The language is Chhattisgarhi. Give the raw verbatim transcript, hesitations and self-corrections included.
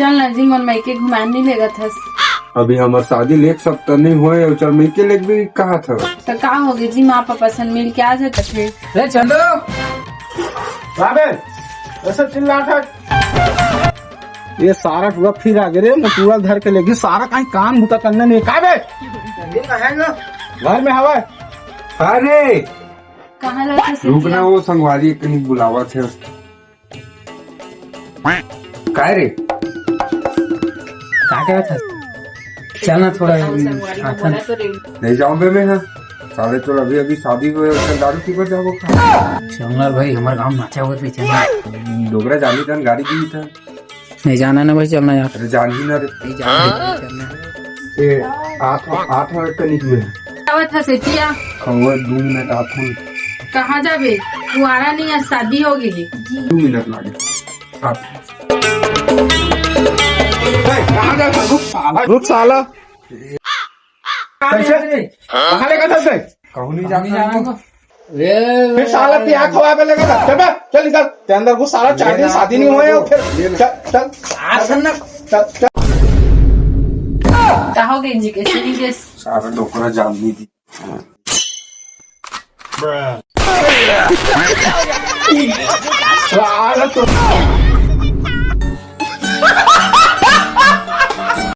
चल ना जी, मोर मइके घुमान नहीं लेगत हस। अभी हमर शादी लेक सब त नहीं होए, अउ चल मइके लेक भी कहा था। त का होगे जी, माँ पापा सन मिल के आ जात हे। रे चंदू, का बे? ऐसे चिल्लात हे। ये सारा टूरा फिर आ गे रे, मैं टूरा धर के लेगी, सारा कहीं काम बूता करने नहीं, का बे? घर में हवा। अरे कहाँ जात हस रुक ना, वो संगवारी कहीं बुलावत हे। काय रे? का करत हस? चल ना थोड़ा। नहीं जाऊं बे मैं, हाँ। साले तो अभी अभी शादी हुए, उसका दारू पी कर जाबो। चल ना भाई, हमारे गांव नाचा हुआ भी चल ना। डोगरा जानी तन गाड़ी दी था। नहीं जाना ना भाई, चलना यार। अरे जान ही ना रे। नहीं जाना, चलना। ए, आठ, आठ मिनट का निकले। आवत हस एतिया। खबर दो मिनट आप हूँ। कहाँ जाबे? कुआरा नहीं है, शादी हो गई है। दो मिनट लागे। आप। ए, कहाँ जा? रुक, रुक साला। कैसे? कहाँ लेकर चलते? कहूँ नहीं जाना। फिर साला पिया खवा पे लेकर चल बे, चल निकल। ते अंदर को साला चार दिन शादी नहीं हुआ है, और फिर चल, चल। चल, चल। का हो गई जी, कैसे नहीं गए? सारा डोकरा जान नहीं दी। साला तो